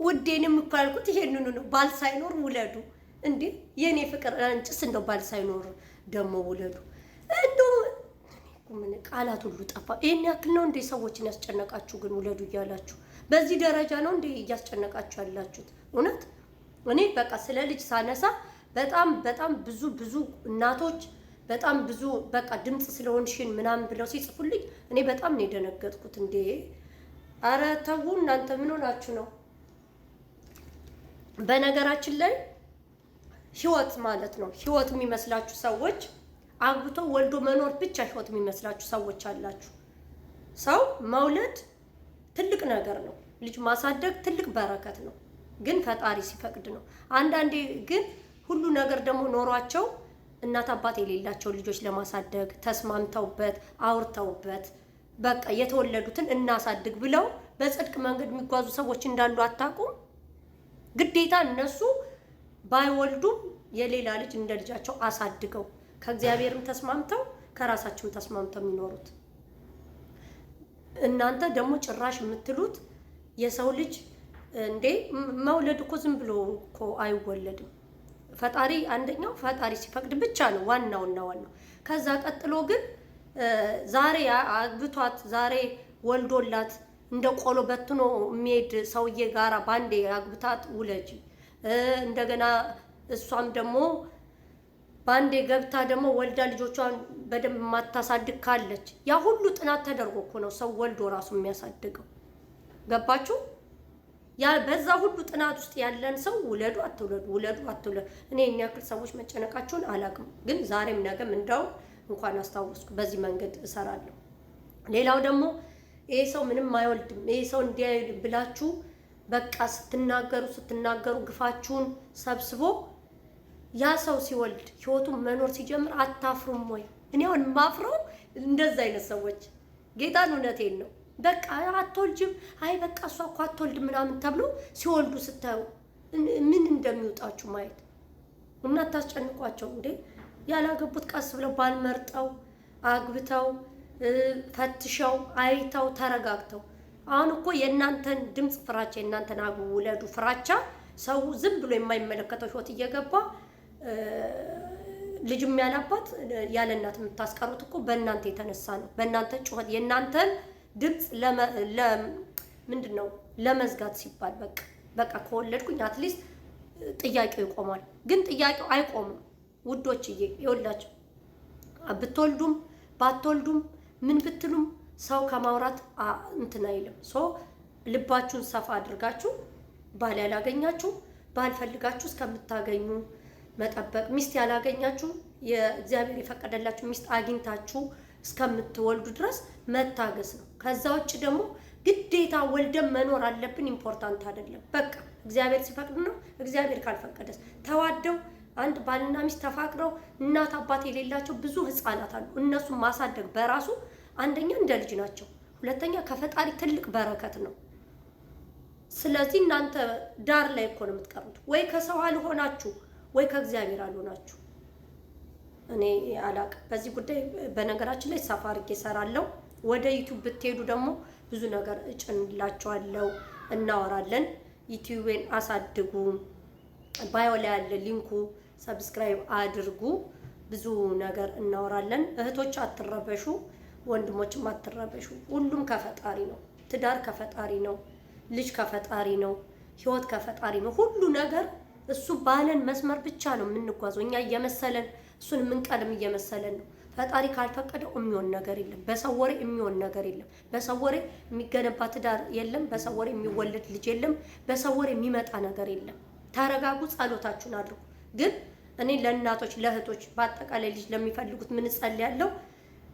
ውዴንም እኮ ያልኩት ይሄንኑ ነው። ባል ሳይኖር ውለዱ እንዴ የእኔ ፍቅር፣ አንቺስ እንደው ባል ሳይኖር ደግሞ ውለዱ። እንደው ምን ቃላት ሁሉ ጠፋ። ይሄን ያክል ነው እንዴ ሰዎችን ያስጨነቃችሁ? ግን ውለዱ እያላችሁ በዚህ ደረጃ ነው እንዴ እያስጨነቃችሁ ያላችሁት? እውነት እኔ በቃ ስለ ልጅ ሳነሳ በጣም በጣም ብዙ ብዙ እናቶች በጣም ብዙ በቃ ድምፅ ስለሆንሽን ምናምን ብለው ሲጽፉልኝ እኔ በጣም ነው የደነገጥኩት። እንዴ አረ ተዉ እናንተ ምን ሆናችሁ ነው? በነገራችን ላይ ህይወት ማለት ነው ህይወት የሚመስላችሁ ሰዎች አግብቶ ወልዶ መኖር ብቻ ህይወት የሚመስላችሁ ሰዎች አላችሁ። ሰው መውለድ ትልቅ ነገር ነው። ልጅ ማሳደግ ትልቅ በረከት ነው። ግን ፈጣሪ ሲፈቅድ ነው። አንዳንዴ ግን ሁሉ ነገር ደግሞ ኖሯቸው እናት አባት የሌላቸው ልጆች ለማሳደግ ተስማምተውበት አውርተውበት በቃ የተወለዱትን እናሳድግ ብለው በጽድቅ መንገድ የሚጓዙ ሰዎች እንዳሉ አታውቁም? ግዴታ እነሱ ባይወልዱም የሌላ ልጅ እንደ ልጃቸው አሳድገው ከእግዚአብሔርም ተስማምተው ከራሳቸውም ተስማምተው የሚኖሩት። እናንተ ደግሞ ጭራሽ የምትሉት የሰው ልጅ እንዴ መውለድ እኮ ዝም ብሎ እኮ አይወለድም። ፈጣሪ አንደኛው ፈጣሪ ሲፈቅድ ብቻ ነው ዋናውና ዋናው። ከዛ ቀጥሎ ግን ዛሬ አግብቷት ዛሬ ወልዶላት እንደ ቆሎ በትኖ የሚሄድ ሰውዬ ጋራ ባንዴ አግብታት ውለጂ፣ እንደገና እሷም ደግሞ ባንዴ ገብታ ደግሞ ወልዳ ልጆቿን በደንብ የማታሳድግ ካለች፣ ያ ሁሉ ጥናት ተደርጎ እኮ ነው ሰው ወልዶ ራሱ የሚያሳድገው። ገባችሁ? ያ በዛ ሁሉ ጥናት ውስጥ ያለን ሰው ውለዱ አትውለዱ፣ ውለዱ አትውለዱ። እኔ እኛ ያክል ሰዎች መጨነቃቸውን አላውቅም፣ ግን ዛሬም ነገም እንዳው እንኳን አስታወስኩ፣ በዚህ መንገድ እሰራለሁ። ሌላው ደግሞ ይሄ ሰው ምንም አይወልድም፣ ይሄ ሰው እንዲያይል ብላችሁ በቃ ስትናገሩ ስትናገሩ ግፋችሁን ሰብስቦ ያ ሰው ሲወልድ ህይወቱን መኖር ሲጀምር አታፍሩም ወይ? እኔ አሁን ማፍረው እንደዛ አይነት ሰዎች ጌታን፣ እውነቴን ነው። በቃ አትወልጅም፣ አይ በቃ እሷ እኮ አትወልድም ምናምን ተብሎ ሲወልዱ ስታዩ ምን እንደሚወጣችሁ ማየት እና አታስጨንቋቸው እንዴ። ያላገቡት ቀስ ብለው ባልመርጠው አግብተው ፈትሸው አይተው ተረጋግተው። አሁን እኮ የእናንተን ድምፅ ፍራቻ፣ የእናንተን አግቡ ውለዱ ፍራቻ ሰው ዝም ብሎ የማይመለከተው ህይወት እየገባ ልጅም ያላባት ያለ እናት የምታስቀሩት እኮ በእናንተ የተነሳ ነው። በእናንተ ጩኸት የእናንተን ድምፅ ምንድን ነው ለመዝጋት ሲባል በቃ በቃ ከወለድኩኝ at least ጥያቄው ይቆማል። ግን ጥያቄው አይቆምም ውዶችዬ፣ ይኸውላችሁ ብትወልዱም ባትወልዱም ምን ብትሉም ሰው ከማውራት እንትን አይልም። So ልባችሁን ሰፋ አድርጋችሁ ባል ያላገኛችሁ ባል ፈልጋችሁ እስከምታገኙ መጠበቅ፣ ሚስት ያላገኛችሁ የእግዚአብሔር የፈቀደላችሁ ሚስት አግኝታችሁ እስከምትወልዱ ድረስ መታገስ ነው። ከዛ ውጭ ደግሞ ግዴታ ወልደን መኖር አለብን important አይደለም። በቃ እግዚአብሔር ሲፈቅድ ነው። እግዚአብሔር ካልፈቀደስ ተዋደው አንድ ባልና ሚስት ተፋቅረው እናት አባት የሌላቸው ብዙ ሕፃናት አሉ። እነሱን ማሳደግ በራሱ አንደኛ እንደ ልጅ ናቸው፣ ሁለተኛ ከፈጣሪ ትልቅ በረከት ነው። ስለዚህ እናንተ ዳር ላይ እኮ ነው የምትቀሩት። ወይ ከሰው አልሆናችሁ ወይ ከእግዚአብሔር አልሆናችሁ። እኔ አላቅም በዚህ ጉዳይ። በነገራችን ላይ ሰፋ አድርጌ እሰራለሁ። ወደ YouTube ብትሄዱ ደግሞ ብዙ ነገር እጭንላችኋለሁ፣ እናወራለን። YouTube ኤን አሳድጉ። Bio ላይ ያለ link ኡ subscribe አድርጉ። ብዙ ነገር እናወራለን። እህቶች አትረበሹ፣ ወንድሞችም አትረበሹ። ሁሉም ከፈጣሪ ነው። ትዳር ከፈጣሪ ነው። ልጅ ከፈጣሪ ነው። ህይወት ከፈጣሪ ነው። ሁሉ ነገር እሱ ባለን መስመር ብቻ ነው የምንጓዘው። እኛ እየመሰለን እሱን የምንቀድም እየመሰለን ነው። ፈጣሪ ካልፈቀደው የሚሆን ነገር የለም። በሰው ወሬ የሚሆን ነገር የለም። በሰው ወሬ የሚገነባ ትዳር የለም። በሰው ወሬ የሚወለድ ልጅ የለም። በሰው ወሬ የሚመጣ ነገር የለም። ተረጋጉ፣ ጸሎታችሁን አድርጉ። ግን እኔ ለእናቶች ለእህቶች፣ በአጠቃላይ ልጅ ለሚፈልጉት ምን እጸልያለሁ?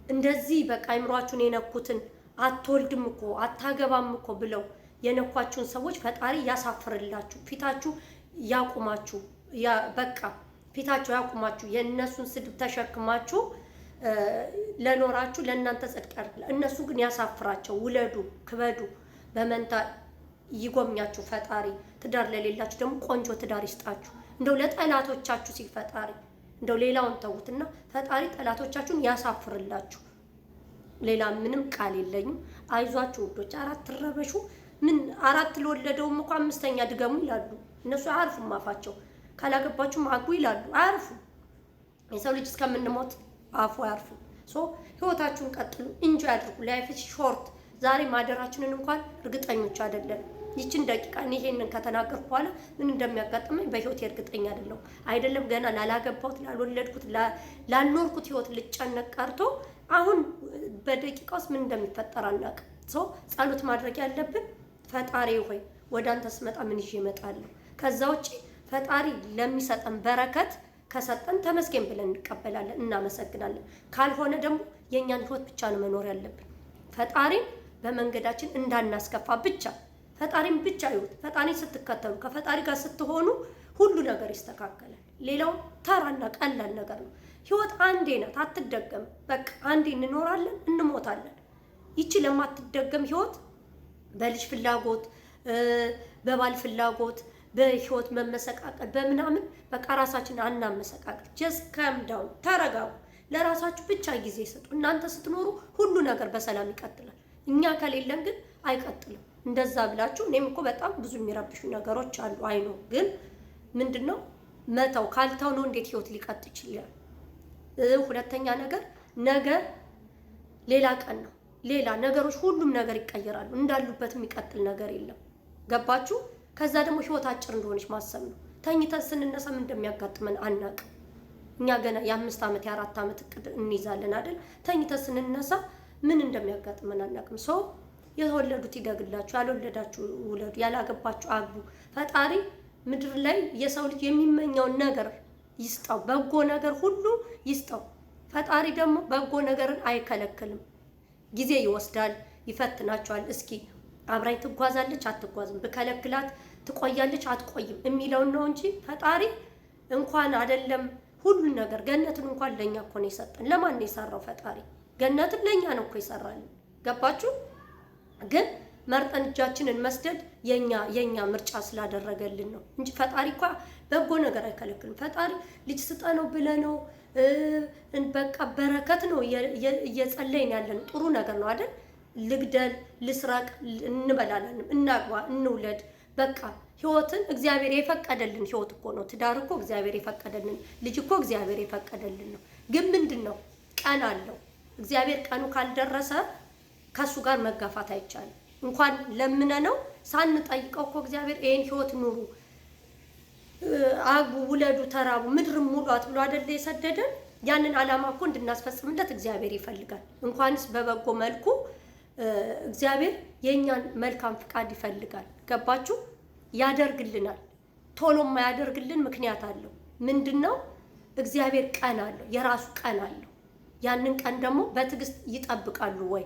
እንደዚህ በቃ አይምሯችሁን የነኩትን አትወልድም እኮ አታገባም እኮ ብለው የነኳችሁን ሰዎች ፈጣሪ ያሳፍርላችሁ፣ ፊታችሁ ያቁማችሁ፣ በቃ ፊታችሁ ያቁማችሁ። የእነሱን ስድብ ተሸክማችሁ ለኖራችሁ ለእናንተ ጽድቅ ያድርግላ። እነሱ ግን ያሳፍራቸው። ውለዱ፣ ክበዱ፣ በመንታ ይጎብኛችሁ ፈጣሪ። ትዳር ለሌላችሁ ደግሞ ቆንጆ ትዳር ይስጣችሁ። እንደው ለጠላቶቻችሁ ሲል ፈጣሪ እንደው ሌላውን ተዉትና ፈጣሪ ጠላቶቻችሁን ያሳፍርላችሁ። ሌላ ምንም ቃል የለኝም። አይዟችሁ ውዶች፣ አራት ትረበሹ። ምን አራት ለወለደውም እኮ አምስተኛ ድገሙ ይላሉ። እነሱ አያርፉም አፋቸው። ካላገባችሁም አግቡ ይላሉ። አያርፉም። የሰው ልጅ እስከምንሞት አፉ አያርፉም። So ህይወታችሁን ቀጥሉ፣ enjoy አድርጉ። Life is short። ዛሬ ማደራችንን እንኳን እርግጠኞች አይደለን። ይችን ደቂቃ እኔ ይሄንን ከተናገርኩ በኋላ ምን እንደሚያጋጥመኝ በህይወት እርግጠኛ አይደለሁም። አይደለም ገና ላላገባሁት፣ ላልወለድኩት፣ ላልኖርኩት ህይወት ልጨነቅ ቀርቶ አሁን በደቂቃ ውስጥ ምን እንደሚፈጠር አናውቅም። So ጸሎት ማድረግ ያለብን ፈጣሪ ሆይ ወደ አንተ ስመጣ ምን ይዤ እመጣለሁ? ከዛ ውጪ ፈጣሪ ለሚሰጠን በረከት ከሰጠን ተመስገን ብለን እንቀበላለን፣ እናመሰግናለን። ካልሆነ ደግሞ የእኛን ህይወት ብቻ ነው መኖር ያለብን። ፈጣሪን በመንገዳችን እንዳናስከፋ ብቻ ፈጣሪን ብቻ ይሁት። ፈጣሪን ስትከተሉ ከፈጣሪ ጋር ስትሆኑ ሁሉ ነገር ይስተካከላል። ሌላው ተራና ቀላል ነገር ነው። ህይወት አንዴ ናት፣ አትደገም። በቃ አንዴ እንኖራለን፣ እንሞታለን። ይቺ ለማትደገም ህይወት በልጅ ፍላጎት፣ በባል ፍላጎት፣ በህይወት መመሰቃቀል በምናምን በቃ ራሳችን አናመሰቃቀል። Just calm down፣ ተረጋጉ። ለራሳችሁ ብቻ ጊዜ ስጡ። እናንተ ስትኖሩ ሁሉ ነገር በሰላም ይቀጥላል። እኛ ከሌለን ግን አይቀጥልም። እንደዛ ብላችሁ እኔም እኮ በጣም ብዙ የሚረብሹ ነገሮች አሉ። I know፣ ግን ምንድን ነው መተው ካልተው ነው እንዴት ህይወት ሊቀጥል ይችላል? ሁለተኛ ነገር ነገ ሌላ ቀን ነው። ሌላ ነገሮች ሁሉም ነገር ይቀየራሉ። እንዳሉበት የሚቀጥል ነገር የለም። ገባችሁ? ከዛ ደግሞ ህይወት አጭር እንደሆነች ማሰብ ነው። ተኝተን ስንነሳ ምን እንደሚያጋጥመን አናውቅም። እኛ ገና የ5 ዓመት የ4 ዓመት እቅድ እንይዛለን አይደል? ተኝተን ስንነሳ ምን እንደሚያጋጥመን አናውቅም። So የወለዱት ይደግላችሁ፣ ያልወለዳችሁ ውለዱ፣ ያላገባችሁ አግቡ። ፈጣሪ ምድር ላይ የሰው ልጅ የሚመኘውን ነገር ይስጠው፣ በጎ ነገር ሁሉ ይስጠው። ፈጣሪ ደግሞ በጎ ነገርን አይከለክልም። ጊዜ ይወስዳል፣ ይፈትናቸዋል። እስኪ አብራኝ ትጓዛለች አትጓዝም፣ ብከለክላት ትቆያለች አትቆይም የሚለውን ነው እንጂ ፈጣሪ እንኳን አይደለም ሁሉን ነገር ገነትን እንኳን ለእኛ እኮ ነው የሰጠን። ለማን ነው የሰራው ፈጣሪ? ገነትን ለእኛ ነው እኮ የሰራልን። ገባችሁ? ግን መርጠን እጃችንን መስደድ የኛ ምርጫ ስላደረገልን ነው እንጂ ፈጣሪ እኳ በጎ ነገር አይከለክልም። ፈጣሪ ልጅ ስጠነው ብለነው በቃ በረከት ነው እየጸለይን ያለ ነው። ጥሩ ነገር ነው አይደል? ልግደል፣ ልስረቅ እንበላለን፣ እናግባ፣ እንውለድ። በቃ ህይወትን እግዚአብሔር የፈቀደልን ህይወት እኮ ነው። ትዳር እኮ እግዚአብሔር የፈቀደልን፣ ልጅ እኮ እግዚአብሔር የፈቀደልን ነው። ግን ምንድን ነው ቀን አለው። እግዚአብሔር ቀኑ ካልደረሰ ከእሱ ጋር መጋፋት አይቻልም። እንኳን ለምነ ነው ሳንጠይቀው እኮ እግዚአብሔር ይሄን ህይወት ኑሩ፣ አግቡ፣ ውለዱ፣ ተራቡ፣ ምድር ሙሏት ብሎ አይደለ የሰደደን? ያንን ዓላማ እኮ እንድናስፈጽምለት እግዚአብሔር ይፈልጋል። እንኳንስ በበጎ መልኩ እግዚአብሔር የእኛን መልካም ፍቃድ ይፈልጋል። ገባችሁ? ያደርግልናል። ቶሎ የማያደርግልን ምክንያት አለው። ምንድን ነው? እግዚአብሔር ቀን አለው፣ የራሱ ቀን አለው። ያንን ቀን ደግሞ በትዕግስት ይጠብቃሉ ወይ?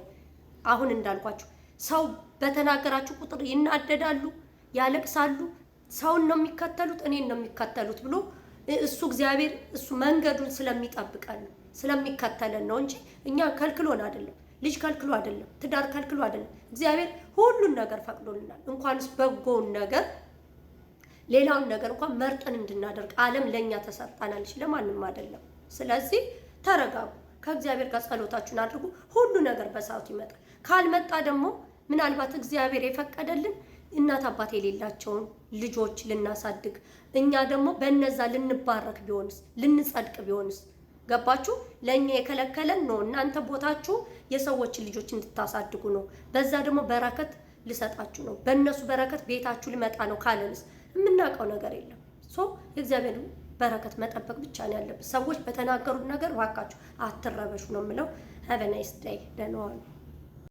አሁን እንዳልኳችሁ ሰው በተናገራችሁ ቁጥር ይናደዳሉ፣ ያለቅሳሉ። ሰውን ነው የሚከተሉት፣ እኔን ነው የሚከተሉት ብሎ እሱ እግዚአብሔር እሱ መንገዱን ስለሚጠብቀን ነው ስለሚከተለን ነው እንጂ እኛ ከልክሎን አይደለም። ልጅ ከልክሎ አይደለም። ትዳር ከልክሎ አይደለም። እግዚአብሔር ሁሉን ነገር ፈቅዶልናል። እንኳንስ በጎውን ነገር ሌላውን ነገር እንኳን መርጠን እንድናደርግ ዓለም ለእኛ ተሰርታናለች፣ ለማንም አይደለም። ስለዚህ ተረጋጉ፣ ከእግዚአብሔር ጋር ጸሎታችሁን አድርጉ። ሁሉ ነገር በሰዓቱ ይመጣል። ካልመጣ ደግሞ ምናልባት እግዚአብሔር የፈቀደልን እናት አባት የሌላቸውን ልጆች ልናሳድግ እኛ ደግሞ በነዛ ልንባረክ ቢሆንስ ልንጸድቅ ቢሆንስ? ገባችሁ? ለእኛ የከለከለን ነው። እናንተ ቦታችሁ የሰዎችን ልጆች እንድታሳድጉ ነው። በዛ ደግሞ በረከት ልሰጣችሁ ነው። በእነሱ በረከት ቤታችሁ ልመጣ ነው ካለንስ የምናውቀው ነገር የለም። So የእግዚአብሔር በረከት መጠበቅ ብቻ ነው ያለብን። ሰዎች በተናገሩት ነገር እባካችሁ አትረበሹ ነው የምለው። Have a nice day። ደህና ዋሉ።